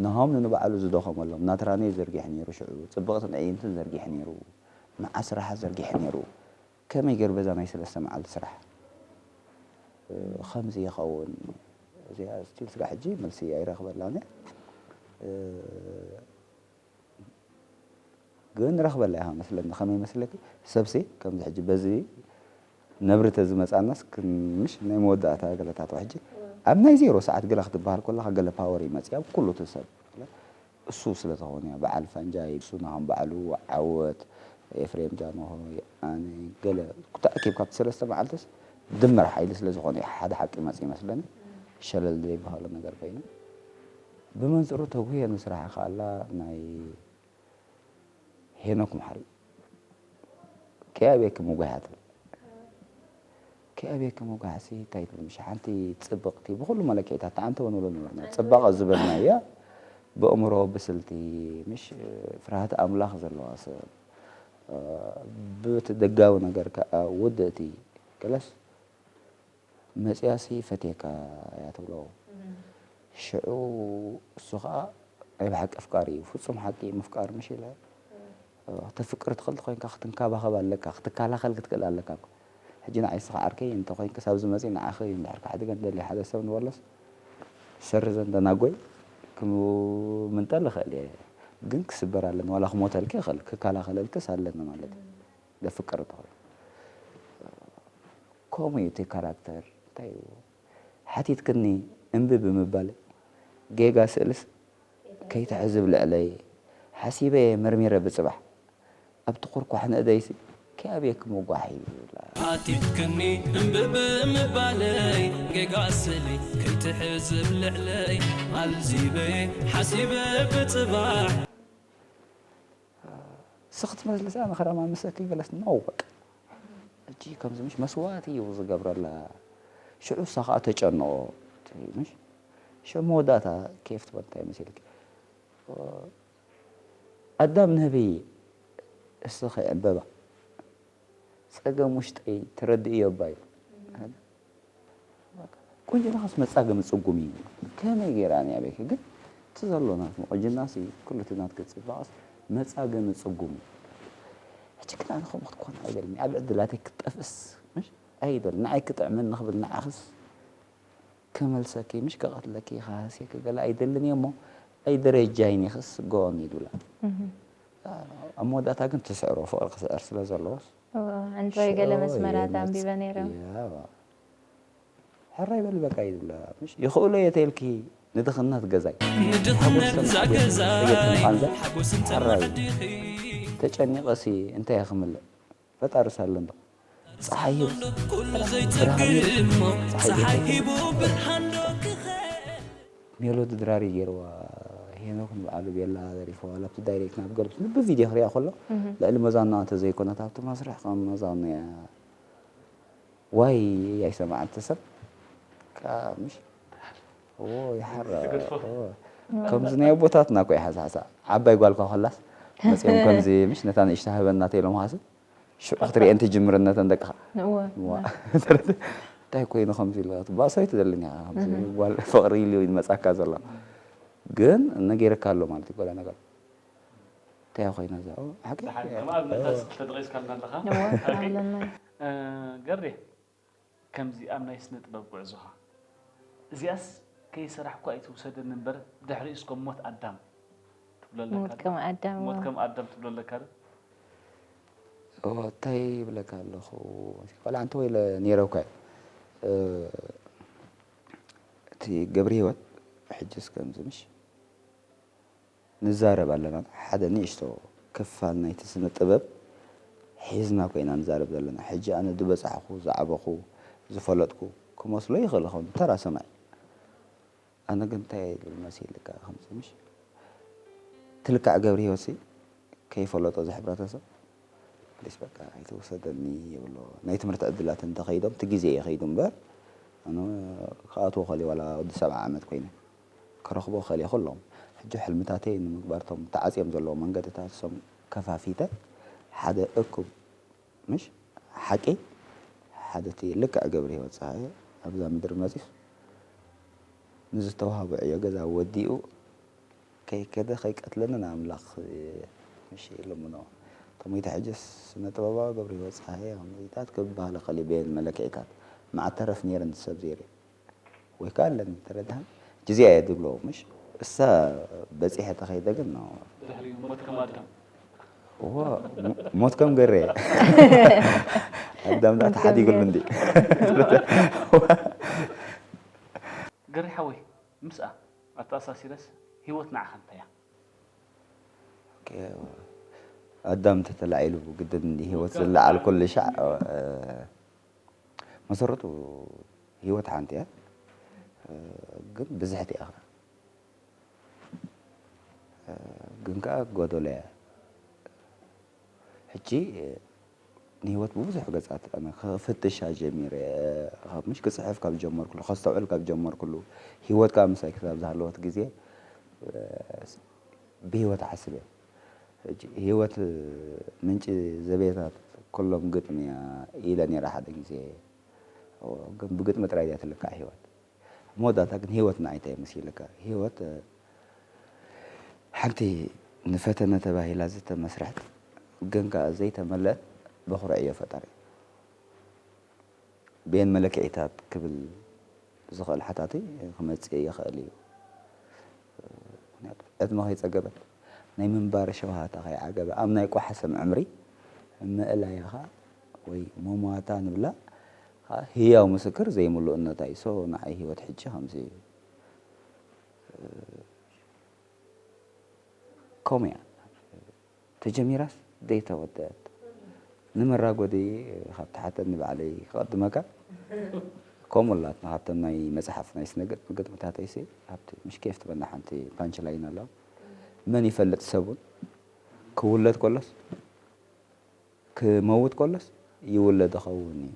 ናሆም ንንባዕሉ ዝደኸመሎም ናትራነይ ዘርጊሑ ነይሩ ሽዑ ጽብቕትን ዕይንትን ዘርጊሑ ነይሩ መዓት ስራሓት ዘርጊሑ ነይሩ። ከመይ ገይሩ በዛ ናይ ሰለስተ መዓልቲ ስራሕ ከምዚ ይኸውን? እዚኣ ስቲል ስጋ ሕጂ መልሲ ኣይረኽበላን እየ። ግን ንረኽበላ ኢኻ መስለኒ። ከመይ መስለኪ? ሰብሲ ከምዚ ሕጂ በዚ ነብሪ ተዝመጻናስ ክን-፣ ምሽ ናይ መወዳእታ ገለታት ሕጂ ኣብ ናይ ዜሮ ሰዓት ገለ ክትበሃል ከለኻ ገለ ፓወር ይመጽእ ኣብ ኩሉ እቲ ሰብ። እሱ ስለ ዝኾነ በዓል ፋንጃይ፣ እሱ ናሆም በዓሉ፣ ዓወት፣ ኤፍሬም ጃንሆይ፣ ኣነ፣ ገለ ተኣኪብካ ኣብቲ ሰለስተ መዓልትስ ድምር ሓይሊ ስለ ዝኾነ እዩ ሓደ ሓቂ መጽእ ይመስለኒ። ሸለል ዘይበሃሎ ነገር ኮይኑ። ብመንጽሩ ተጉህየ ንስራሕ ከኣላ ናይ ሄኖክ መሓሪ ከይኣብየኪ ምጉያት ከይኣብየኪ ምጉያሲ እንታይ ትብል ምሽ ሓንቲ ጽብቕቲ ብኹሉ መለክዒታት ኣንተ እውን ንብሎ ነበርና ጽባቐ ዝበልናያ ብእምሮ ብስልቲ ምሽ ፍርሃት ኣምላኽ ዘለዋ ሰብ ብቲ ደጋዊ ነገር ከዓ ውድእቲ ገለስ መፅያሲ ፈትየካ እያ ትብሎ። ሽዑ እሱ ከዓ ናይ ብሓቂ ኣፍቃሪ እዩ። ፍፁም ሓቂ ምፍቃር ምሽ ኢለ ተፍቅር ትኽእል ተኮይንካ ክትንከባኸብ ኣለካ፣ ክትከላኸል ክትክእል ኣለካ እኮ። ሕጂ ንዓይ እስኻ ዓርከይ እንተኮይንክስ ኣብዚ መፅእ ንዓኺ እዩ እንድሕር ክሕድገ እንደልየ ሓደ ሰብ ንበሎስ ሰርዘን ደናጎይ ክምንጠል እኽእል እየ። ግን ክስበር ኣለኒ ዋላ ክሞተልኪ ይኽእል ክከላኸለልክስ ኣለኒ ማለት እዩ። ዘፍቅር እንተኾይኑ ከምኡ እዩ እቲ ካራክተር እንታይ እዩ ሓቲትክኒ እምቢ ብምባል ጌጋ ስእልስ ከይትሕዝብ ልዕለይ ሓሲበ እየ መርሚረ ብፅባሕ ኣብቲ ኩርኳሕ ንእደይሲ ከይኣብየኪ ምጓሕ እዩ ዝብላ። ሓቲትክኒ እምቢ ብምባለይ ጌጋ ስእሊ ከይትሕዝብ ልዕለይ ኣልዚበ ሓሲበ ብፅባሕ ስኽት መስልሳ ንኸረማ ምሰኪ ገለስ ነው በቃ እጂ ከምዚ ምሽ መስዋእቲ እዩ ዝገብረላ ሽዑ እሳ ከዓ ተጨንቆ ምሽ ሽዑ መወዳእታ ኬፍ ትበል እንታይ መሲልኪ ኣዳም ንህቢ እስኺ ዕምበባ ጸገም ውሽጠይ ተረድእዮ እባ ኢሉ ቁንጅናኻስ መጻገሚ ጽጉም እዩ። ከመይ ገይራ እያ በይከ ግን እቲ ዘሎ ናት ቁንጅናሲ ኩሉ እቲ ናትኪ ጽባቐስ መጻገሚ ጽጉም እዩ። ሕጂ ግን ኣነ ከምኡ ክትኮን ኣይደልን ኣብ ዕድላተይ ክትጠፍእስ ምሽ ኣይደልን ንዓይ ክጥዕመኒ ክብል ንዓኽስ ክመልሰኪ ምሽ ክቐትለኪ ክሃስየኪ ገለ ኣይደልን እየ እሞ ኣይ ደረጃይን ኢኽስ ጎን ይብላ ኣብ መወዳእታ ግን ትስዕሮ ፍቕሪ ክስዕር ስለ ዘለዎስ ዕንድሮይ ገለ መስመራት ኣንቢበ ነይረ። ሕራይ በሊ በቃ እዩ ዝብላ። ምሽ ይኽእሎ እየ ተይልኪ ንድኽነት ገዛይ ንድኽነት ዛገዛይ ሓጎስን ተመዓዲኺ ተጨኒቐሲ እንታይ እየ ክምልእ ፈጣሪ ሳሎ እንዶ ፀሓይ ሂቡ ኩሉ ዘይትግሞ ፀሓይ ሂቡ ብርሃን ዶ ክኸ ሜሎዲ ድራሪ ገይርዋ ሄኖክ ንበዓሉ ቤላ ዘሪፍዋ ላብቲ ዳይሬክት ናብ ገልብስ ብቪድዮ ክሪኣ ከሎ ልዕሊ መዛኖ እንተ ዘይኮነት ኣብቲ መስርሕ ከም መዛኖ እያ ዋይ ኣይሰማዕን እቲ ሰብ ምሽ ይሓራ ከምዚ ናይ ኣቦታትና እኮ ይሓሳሳ ዓባይ ጓልኳ ከላስ መፅኦም ከምዚ ምሽ ነታ ንእሽተ ሃበና ተይሎም ሃስብ ሽዑ ክትሪኤን ትጅምር ነተን ደቅኻ እንታይ ኮይኑ ከምዚ ኢለ ባእሶ ኣይትደልን እያ ጓል ፍቕሪ ኢሉ ይመፃካ ዘሎ ግን ነጌርካ ኣሎ ማለት እዩ ጎዳ ነገር እንታይ ኮይና እዛ ሓቂ ተጠቂስካልና ኣለኻ ገሬ ከምዚ ኣብ ናይ ስነ ጥበብ ጉዕዞኻ እዚኣስ ከይሰራሕኩ ኣይትውሰደኒ እምበር ድሕሪኡ እስከ ሞት ኣዳም ትብሎ ኣለካ ሞት ከም ኣዳም ሞት ከም ኣዳም ትብሎ ኣለካ ዶ እንታይ ይብለካ ኣለኹ ቆልዓ እንተ ወይለ ነይረ እኳ እቲ ገብሪ ህይወት ሕጅስ ከምዚ ምሽ ንዛረብ ኣለና። ሓደ ንእሽቶ ክፋል ናይቲ ስነ ጥበብ ሒዝና ኮይና ንዛረብ ዘለና። ሕጂ ኣነ ዝበጻሕኩ፣ ዝዓበኹ፣ ዝፈለጥኩ ክመስሎ ይኽእል ይኸውን፣ ተራ ሰማዒ። ኣነ ግን እንታይ ልብል መሲልካ ከምዚ ምሽ? ትልካዕ ገብረ ህይወትሲ ከይፈለጦ እዚ ሕብረተሰብ ፕሊስ በቃ ኣይትውሰደኒ ይብሎ። ናይ ትምህርቲ ዕድላት እንተኸይዶም እቲ ግዜ እየ ከይዱ እምበር ኣነ ክኣትዎ ከልየ ዋላ ወዲ ሰብዓ ዓመት ኮይነ ክረኽቦ ከልየ ኩሎም ሕጂ ሕልምታተይ ንምግባር እቶም ተዓፅዮም ዘለዉ መንገድታት እሶም ከፋፊተ ሓደ እኩብ ምሽ ሓቂ ሓደ እቲ ልክዕ ገብረ ህይወት ፀሃየ ኣብዛ ምድሪ መፂስ ንዝተዋህቦ ዕዮ ገዛ ወዲኡ ከይከደ ከይቀትለኒ ንኣምላኽ ምሽ ይልምኖ። ተሞይተ ሕጅስ ስነ ጥበባዊ ገብረ ህይወት ፀሃየ ከምዚታት ክበሃል ከሊ ቤን መለክዒታት መዓተረፍ ነይረን ሰብ ዘይረ ወይ ከዓ ኣለኒ ተረድሃን ጅዚያ እየ ድብሎ ምሽ እሳ በፂሐ ተኸይደ ግን ነው ድሕሪ ሞት ከም ኣዳም እዎ ሞ- ሞት ከም ገሬ ኣዳም ዳ ተሓዲጉሉ እንዲ ገሪ ሓወይ ምስኣ ኣተኣሳሲረስ ህይወት ንዓኻ እንታይ እያ? ኣዳም ተተላዒሉ ግድን እንዲ ህይወት ዝለዓል ኩሉ ሻዕ መሰረቱ ህይወት ሓንቲ እያ ግን ብዝሕቲ እያ ግን ከዓ ጎደሎ እያ ሕጂ ንህይወት ብብዙሕ ገፃት ኣነ ክፍትሻ ጀሚረ ካብ ምሽ ክፅሕፍ ካብ ዝጀመርኩሉ ከስተውዕል ካብ ዝጀመርኩሉ ህይወት ከዓ ምሳይ ክሳብ ዝሃለወት ግዜ ብህይወት ሓስብ እየ ሕጂ ህይወት ምንጪ ዘቤታት ኩሎም ግጥሚ እያ ኢለ ነይረ ሓደ ግዜ ግን ብግጥሚ ጥራይ እያ ትልካዕ ህይወት መወዳእታ ግን ህይወት ንዓይ እንታይ መሲልካ ህይወት ሓንቲ ንፈተነ ተባሂላ ዝተመስረሐት ግን ከዓ ዘይተመለአት በኹሪ ዕዮ ፈጣሪ ቤን መለክዒታት ክብል ዝኽእል ሓታቲ ክመፅእ ይኽእል እዩ ምክንያቱ ዕድመ ከይፀገበት ናይ ምንባር ሸውሃታ ከይዓገበ ኣብ ናይ ቋሓሰም ዕምሪ ምእላያ ከዓ ወይ ምሟታ ንብላ ከዓ ህያው ምስክር ዘይምሉእነታ እዩ so ንዓይ ህይወት ሕጂ ከምዚ እዩ ከምኡ እያ ተጀሚራስ ዘይተወደአት ንመራጎዲ ካብ ትሓተኒ ባዕለይ ክቐድመካ ከምኡ ኣላትና ካብተን ናይ መፅሓፍ ናይ ስነ ግጥምታተይሲ ኣብቲ ምሽ ኬፍ ትበና ሓንቲ ፓንች ላይን ኣላ መን ይፈልጥ ሰቡን ክውለድ ከሎስ ክመውት ከሎስ ይውለድ ኸውን እዩ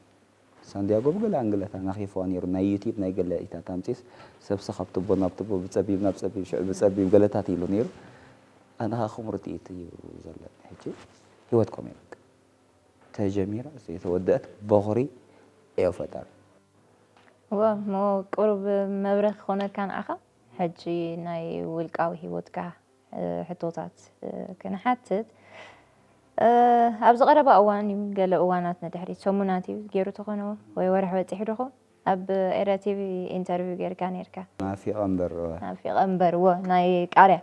ሳንዲያጎ ብገለ ኣንግለታ ናኺፍዋ ነይሩ ናይ ዩቲብ ናይ ገለ ኢታት ኣምፂስ ሰብሲ ካብ ትቦ ናብ ትቦ ብፀቢብ ናብ ፀቢብ ሽዑ ብፀቢብ ገለታት ኢሉ ነይሩ ኣነ ከዓ ክምርት ኢት እዩ ዘለኒ ሕጂ ህይወት ኮሜ በቃ ተጀሚራ ዘይተወደአት በኹሪ እዮ ፈጣሪ እወ እሞ ቅሩብ መብርህ ክኾነካ ንዓኻ ሕጂ ናይ ውልቃዊ ሂወትካ ሕቶታት ክንሓትት ኣብዚ ቀረባ እዋን እዩ ገለ እዋናት ንድሕሪት ሰሙናት እዩ ገይሩ ተኾነ ወይ ወርሒ በፂሑ ዶኾ ኣብ ኤረ ቲቪ ኢንተርቪው ጌርካ ኔርካ ናፊቐ እምበር ናፊቐ እምበር ወ ናይ ቃርያ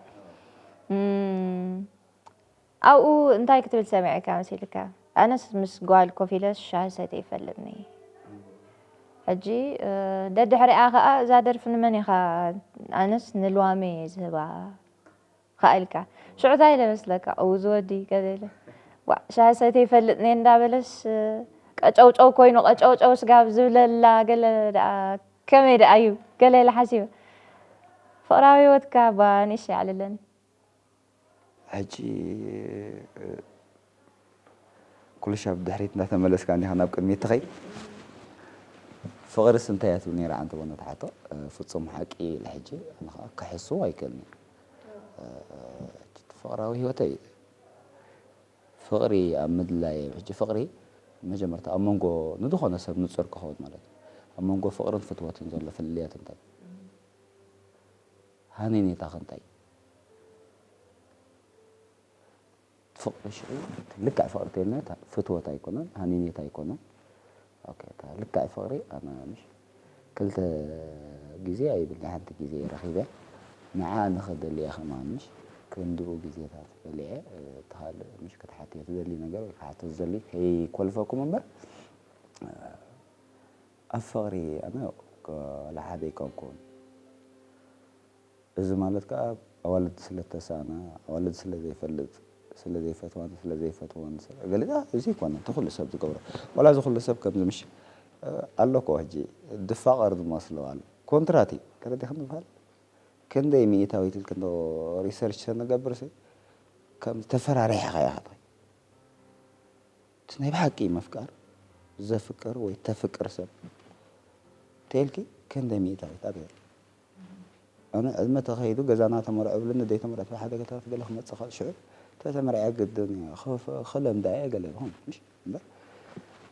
ኣብኡ እንታይ ክትብል ሰሚዐካ መሲልካ ኣነስ ምስ ጓል ኮፍ ኢለ ሻሂ ሰተ ይፈልጥኒ ሕጂ ደድሕሪኣ ከዓ እዛ ደርፊ ንመን ኢኻ ኣነስ ንልዋመ እየ ዝህባ ከዓ ኢልካ ሽዑ እንታይ ኢለ መስለካ እው ዝወዲ ገለ ኢለ ዋዕ ሻሂ ሰተ ይፈልጥኒ እንዳበለስ ቀጨውጨው ኮይኑ ቀጨውጨው ስጋብ ዝብለላ ገለ ደኣ ከመይ ደኣ እዩ ገለ ኢለ ሓሲበ ፍቕራዊ ህይወትካ ባ ንእሽተይ ኣዕልለኒ ሕጂ ኩሉ ሻብ ድሕሪት እንዳተመለስካ እንዲኻ ናብ ቅድሚት ትኸይድ ፍቕርስ እንታይ እያ ትብል ነይራ ዓንተ ቦነ ትሓቶ ፍጹም ሓቂ ኢለ ሕጂ ኣነ ከዓ ክሕስዎ ኣይክእልን እየ ፍቕራዊ ህይወተይ ፍቕሪ ኣብ ምድላይ ሕጂ ፍቕሪ መጀመርታ ኣብ መንጎ ንዝኾነ ሰብ ንጹር ክኸውን ማለት እዩ ኣብ መንጎ ፍቕርን ፍትወትን ዘሎ ፍልልያት እንታይ ሃነኔታኸ እንታይ ፍቕሪ ሽዑ ልክዕ ፍቕሪ ተይልና ፍትወት ኣይኮነን ሃኒኔት ኣይኮነን ልክዕ ፍቕሪ ኣነ ምሽ ክልተ ግዜ ኣይብል ሓንቲ ግዜ ረኺበ ንዓ ንኽደልየ ከማን ምሽ ክንድኡ ግዜታት በሊዐ ተኻልእ ምሽ ክትሓትዮ ትደሊ ነገር ወይ ክሓቶ ዝደሊ ከይኮልፈኩም እምበር ኣብ ፍቕሪ ኣነ ለሓደ ኣይኮንኩን እዚ ማለት ከዓ ኣዋልድ ስለ እተሳእና፣ ኣዋልድ ስለ ዘይፈልጥ፣ ስለ ዘይፈትዋን ስለ ዘይፈትወን፣ ስለ ገለ፣ እዚ ኣይኮነን እቲ ኩሉ ሰብ ዝገብሮ። ዋላ እዚ ኩሉ ሰብ ከምዚ ምሽ፣ እ፣ ኣሎ እኮ ሕጂ ድፋቐር ዝመስሎ ኣሎ። ኮንትራት እዩ። ተረዲእክኒ ዝበሃል? ክንደይ ሚእታዊት ኢልክ እንዶ ሪሰርች ተንገብርሲ፣ ከም ተፈራሪሕኻ ኢኻ ትኸይድ። እቲ ናይ ብሓቂ ምፍቃር፣ ዘፍቅር ወይ ተፍቅር ሰብ ተልኪ ክንደይ ሚእታዊት ኣበይ? ኣነ ዕድመ ተኸይዱ ገዛና ተመርዖ ብልኒ፣ ዘይተመርዐት ብሓደ ከተረፍ ገለ ክመጽእ ከ-፣ ሽዑ ተተመርዐ ግድን እያ። ክፍ-፣ ክለምዳ እየ ገለ ይኹን፣ ምሽ? እምበር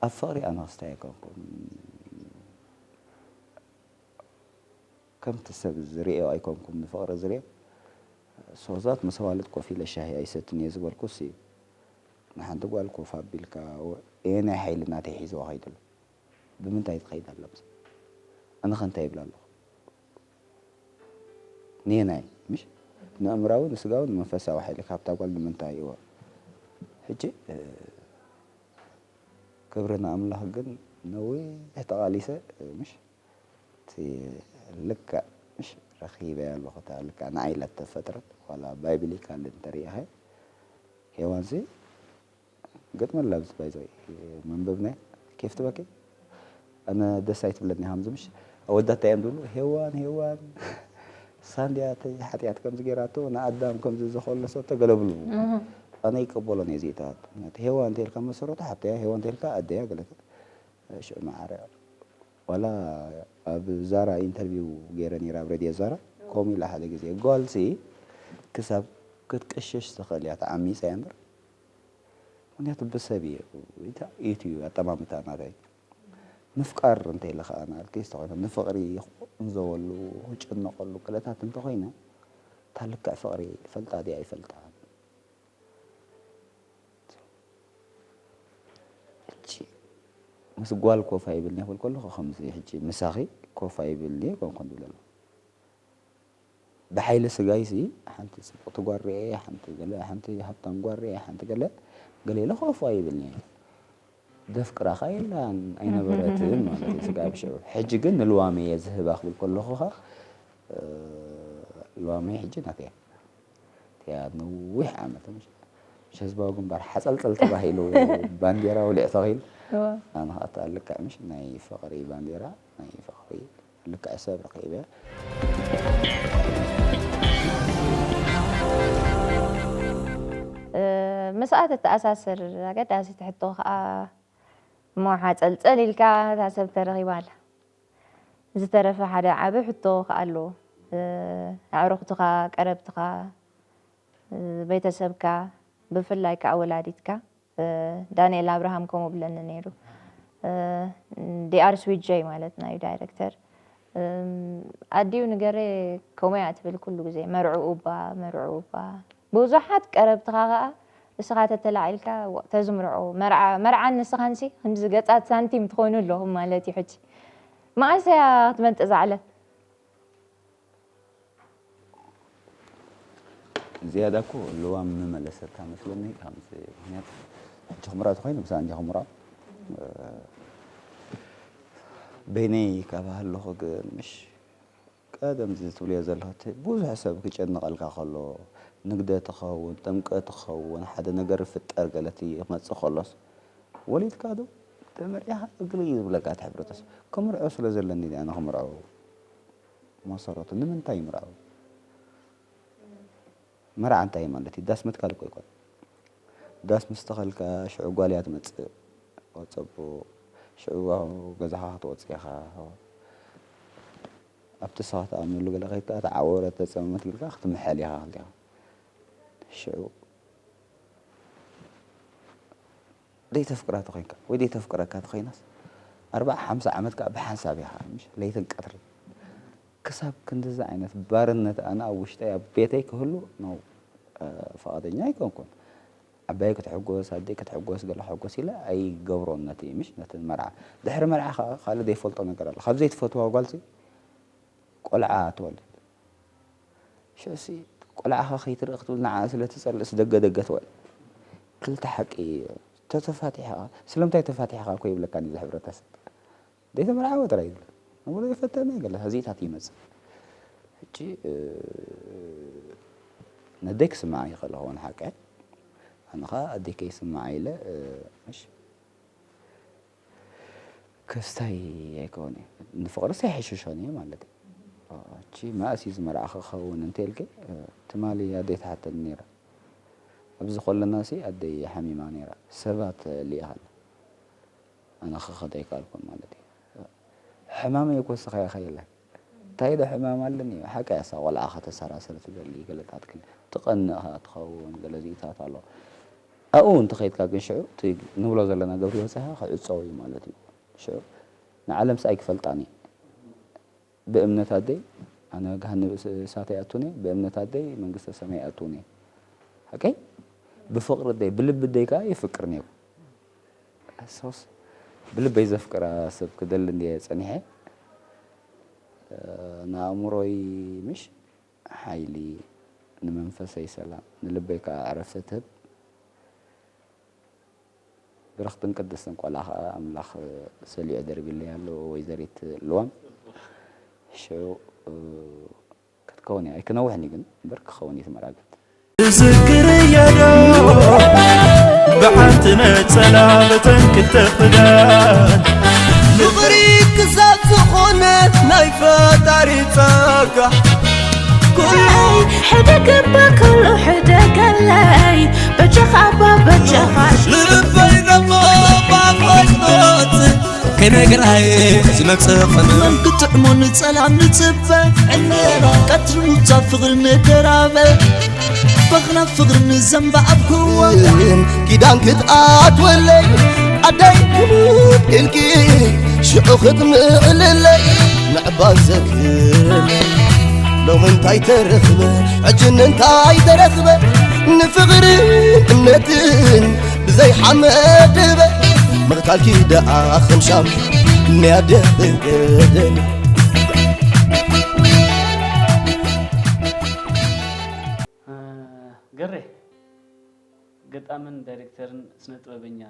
ኣብ ፍቕሪ ኣነ ክስታይ ኣይኮንኩን። ከምቲ ሰብ ዝርእዮ ኣይኮንኩን ንፍቕሪ ዝርእዮ። ሶዛት ምስ ኣዋልድ ኮፍ ኢለ ሻሂ ኣይሰትን እየ ዝበልኩስ እዩ። ንሓንቲ ጓል ኮፍ ኣቢልካ፣ እየ ናይ ሓይሊ ናተይ ሒዝዋ ከይዱ ኣሎ። ብምንታይ ትኸይድ ኣላ? ኣነ ኸ እንታይ ይብል ኣለኹ? ንየናይ፣ ምሽ? ንኣእምራዊ፣ ንስጋዊ፣ ንመንፈሳዊ ሓይሊ ካብታ ጓል ንምንታይ እዎ? ሕጂ፣ እ፣ ክብሪ ንኣምላኽ ግን ነዊሕ ተቓሊሰ፣ ምሽ? እቲ ልክዕ፣ ምሽ? ረኺበያ ኣለኹ፣ እታ ልክዕ ንዓይ ኢላ እተፈጥረት፣ ዋላ ባይብሊካል እንተሪኢኻዮ፣ ሄዋንሲ ገጥመላ ኣብዚ ባይዘይ መንበብና ኬፍ ትበኪ። ኣነ ደስ ኣይትብለኒ ሃምዚ ምሽ። ኣወዳት እዮም ዝብሉ፣ "ሄዋን፣ ሄዋን፣ ሳንድያ ተይ ሓጢኣት ከምዚ ገይራቶ፣ ንኣዳም ከምዚ ዝኾለሶ" ተገለብሉ። ኣነ ይቀበሎን እየ ዜታት። ምክንያቱ ሄዋን ተይልካ መሰረቱ ሓብተያ፣ ሄዋን ተይልካ ኣደያ ገለተ። ሽዑ መዓረ። ዋላ ኣብ ዛራ ኢንተርቪው ገይረ ነይረ፣ ኣብ ሬድዮ ዛራ። ከምኡ ኢላ ሓደ ግዜ፣ ጓልሲ ክሳብ ክትቅሽሽ ትኽእል እያ፣ ተዓሚጻ እያ እምበር። ምክንያቱ ብሰብ እየ፣ ኢታ-፣ ኢት እዩ ኣጠማምታ ናተይ። ምፍቃር እንተኢለ ኸኣ ንኣርቲስት ኾይነ ንፍቕሪ ክቕንዘወሉ፣ ክጭነቐሉ ገለታት እንተኾይነ፣ እታ ልክዕ ፍቕሪ ይፈልጣ ድያ ኣይፈልጣን? ሕጂ ምስ ጓል ኮፍ ኣይብልኒ ክብል ከለኹ፣ ከምዚ ሕጂ ምሳኺ ኮፍ ኣይብልኒ ኣይኮንኩን ዝብል ዘለኹ። ብሓይሊ ስጋይሲ ሓንቲ ጽብቕቲ ጓል ርኤ፣ ሓንቲ ገለ፣ ሓንቲ ሃብታም ጓል ርኤ፣ ሓንቲ ገለ፣ ገለ ኢለ ኮፍ ኣይብልኒ። ዘፍቅራኻ የላን ኣይነበረትን ማለት እዩ ስጋ ብሽዑ። ሕጂ ግን ንልዋመ እየ ዝህባ ክብል ከለኹ ኸኣ፣ እ፣ ልዋመ ሕጂ ናተይ እያ። እቲኣ ነዊሕ ዓመት ምሽ፣ ምሽ ህዝባዊ ግንባር ሓጸልጸል ተባሂሉ ባንዴራ ውሊዕ ተኺሉ፣ እዋ። ኣነ ኸኣ እታ ልክዕ ምሽ ናይ ፍቕሪ ባንዴራ፣ ናይ ፍቕሪ ልክዕ ሰብ ረኺበ። እ፣ ምስኣ ተተኣሳስር ኣገዳሲት ሕቶ ኸኣ፣ እሞ ሓጸልጸል ኢልካ እታ ሰብ ተረኺባ ኣላ። ዝተረፈ ሓደ ዓቢ ሕቶ ከኣ ኣሎ። እ፣ ኣዕሩኽትኻ፣ ቀረብትኻ፣ እ፣ ቤተሰብካ፣ ብፍላይ ከኣ ወላዲትካ፣ እ፣ ዳንኤል ኣብርሃም ከምኡ ብለኒ ነይሩ። እ፣ ዲኣር ስዊት ጀይ ማለት ናዩ ዳይረክተር። እም፣ ኣዲኡ ንገሬ ከምኡ እያ ትብል ኩሉ ግዜ፣ "መርዕኡ እባ፣ መርዕኡ እባ።" ብዙሓት ቀረብትኻ ከኣ እስኻ ተተላዒልካ፣ "ዋ፣ ተዝምርዖ፣ መርዓ፣ መርዓን ንስኻንሲ ከምዚ ገጻት ሳንቲም ትኾኑ ኣለኹም ማለት እዩ ሕጂ። መኣስ እያ ክትመጽእ እዛ ዕለት?" ዝያዳ እኮ ልዋም ምመለሰታ መስለኒ፣ ከምዚ ምኽንያት ሕጂ ክምርዖ ተኾይኑ፣ ምሳኣ እንዲያ ክምርዖ። እ፣ በይነይ ካብ ሃለኹ ግን፣ ምሽ፣ ቀደም እዚ ትብልዮ ዘለኹ፣ እቲ ብዙሕ ሰብ ክጨንቐልካ ከሎ፣ ንግደት ክኸውን፣ ጥምቀት ክኸውን፣ ሓደ ነገር ይፍጠር ገለ እቲ ክመጽእ ከሎስ፣ ወሊድካ ዶ ተመርዒኻ እግሪ እዩ ዝብለካ እቲ ሕብረተሰብ። ክምርዖ ስለ ዘለኒ ድኣ ኣነ ክምርዖ። መሰረቱ ንምንታይ ይምርዖ? መርዓ እንታይ ማለት እዩ? ዳስ ምትካል እኮ ይኮን። ዳስ ምስ ተኸልካ ሽዑ ጓል እያ ትመጽእ። ኦ፣ ጽቡቕ። ሽዑ ገዛኻ ክትወጽእ ኢኻ። ኣብቲ ንስኻ ትኣምነሉ ገለ ከይድካ፣ እታ ዓወረ ተጸመመት ኢልካ ክትምሐል ኢኻ ክልቴኻ። ሽዑ ዘይተፍቅራ ተኾይንካ ወይ ዘይተፍቅረካ ተኾይናስ፣ ኣርብዓ ሓምሳ ዓመት ከኣ ብሓንሳብ ኢኻ፣ ምሽ? ለይትን ቀትርን። ክሳብ ክንድዚ ዓይነት ባርነት ኣነ ኣብ ውሽጠይ፣ ኣብ ቤተይ ክህሉ ነው፣ እ፣ ፍቓደኛ ኣይኮንኩን። ዓባይ ክትሕጎስ፣ ኣደይ ክትሕጎስ፣ ገለ ክሕጎስ ኢለ ኣይገብሮን ነቲ፣ ምሽ? ነቲ መርዓ። ድሕሪ መርዓ ከኣ ካልእ ዘይፈልጦ ነገር ኣሎ። ካብ ዘይትፈትዋ ጓልሲ ቆልዓ ትወልድ። ሽዑሲ ቆልዓኻ ከይትርኢ ክትብል ንዓኣ ስለ ትጸልእስ ደገ ደገ ትውዕል። ክልተ ሓቂ ተተፋቲሕኻ፣ ስለምንታይ ተፋቲሕኻ እኮ ይብለካኒ እዚ ሕብረተሰብ። ዘይተመርዓወ ጥራይ ይብል። ንብሎ ይፈተነ ገለ ህዚታት ይመጽእ። ሕጂ፣ እ፣ ነደይ ክስምዓ ይኽእል ኸውን ሓቀ ኣነ ኸዓ ኣደይ ከይስምዓ ኢለ ምሽ ክስታይ ኣይከውን እዩ። ንፍቕርስ ኣይሕሽሾን እየ ማለት እዩ። እቺ መእስ እዩ ዝመርዓኺ ክኸውን እንተልኪ ትማሊ ኣደይ ትሓተኒ ነይራ። ኣብዚ ከለና ሲ ኣደይ ሓሚማ ነይራ። ሰባት ልኢኻ ኣላ። ኣነ ክኸድ ኣይከኣልኩን ማለት እዩ። ሕማመይ እኮ እስኻ ኢኻ ኢለ። እንታይ ዶ ሕማም ኣለኒ? ሓቀይ እሳ ቆልዓ ከተሰራስር ትደሊ ገለታት ግን ትቐንእ ኸኣ ትኸውን ገለ ዚኢታት ኣሎ። ኣብኡ እንተኸይድካ ግን ሽዑ እቲ ንብሎ ዘለና ገብረ ዮሴፍ ክዕጸው እዩ ማለት እዩ። ሽዑ ንዓለምስ ኣይክፈልጣን እየ። ብእምነት ኣደይ ኣነ ገሃነብ እሳት ኣይኣቱን እየ፣ ብእምነት ኣደይ መንግስተ ሰማይ ኣይኣቱን እየ። ሓቀይ ብፍቕሪ ኣደይ ብልቢ ኣደይ ከኣ የፍቅር ነይሩ። ኣሶስ ብልበይ ዘፍቅራ ሰብ ክደሊ እንድየ ጸኒሐ። ንኣእምሮይ ምሽ ሓይሊ ንመንፈሰይ ሰላም ንልበይ ከኣ ዕረፍቲ ትህብ። ብርኽትን ቅድስትን ቆልዓ ኸዓ ኣምላኽ ሰሊዑ ደርቢለይ ኣሎ ወይዘሪት ልዋም። ሽዑ ክትከውን እያ ኣይክነውሕን እዩ ግን እምበር ክኸውን እዩ ትመራገት። እዝክር እየዶ ብሓንቲ ነጸላ በተን ክልተ ክዳን ፍቕሪ ክሳብ ዝኾነ ናይ ፈጣሪ ጸጋ ኩሉ ሕደግ እባ ኩሉ ሕደገለይ በጃኻ ኣባ በጃኻ ልበይ ደሞ ባቆጭኖት ከይነግራይ ዝመጽእ ኸመን ክትዕሞ ንጸላም ንጽበ ዕንበባ ቀትሪ ሙጻ ፍቕሪ ንደራበ በኽና ፍቕሪ ንዘንባ ኣብ ክወ ኪዳን ክትኣትወለይ ኣደይ ክብብ ኢልኪ ሽዑ ክትምዕልለይ ምዕባል ዘክር ሎሚ እንታይ ተረኽበ ሕጂ እንታይ ተረኽበ ንፍቕርን እምነትን ብዘይ ሓመድ ህበ ምቕታልኪ ደኣ ኸምሻም ንያደ ገደል ገሬ ገጣምን ዳይሬክተርን ስነ ጥበበኛ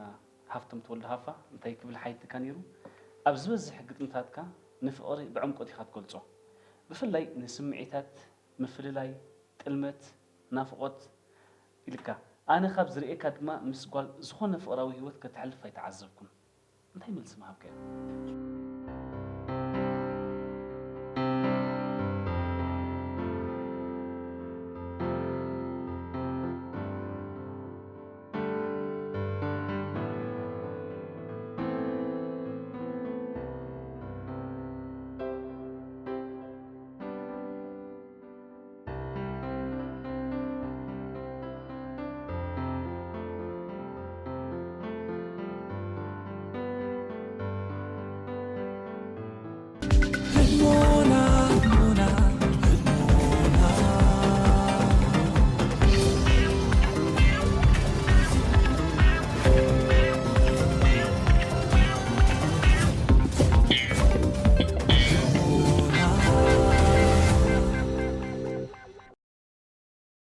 ሃፍቶም ተወልደ ሃፋ እንታይ ክብል ሓይትካ ነይሩ ኣብ ዝበዝሕ ግጥምታትካ ንፍቕሪ ብዕምቆት ኢኻ ትገልጾ ብፍላይ ንስምዒታት ምፍልላይ ጥልመት ናፍቖት ኢልካ ኣነ ካብ ዝርእየካ ድማ ምስ ጓል ዝኾነ ፍቕራዊ ህይወት ከተሕልፍ ኣይተዓዘብኩን እንታይ መልሲ ምሃብካዮ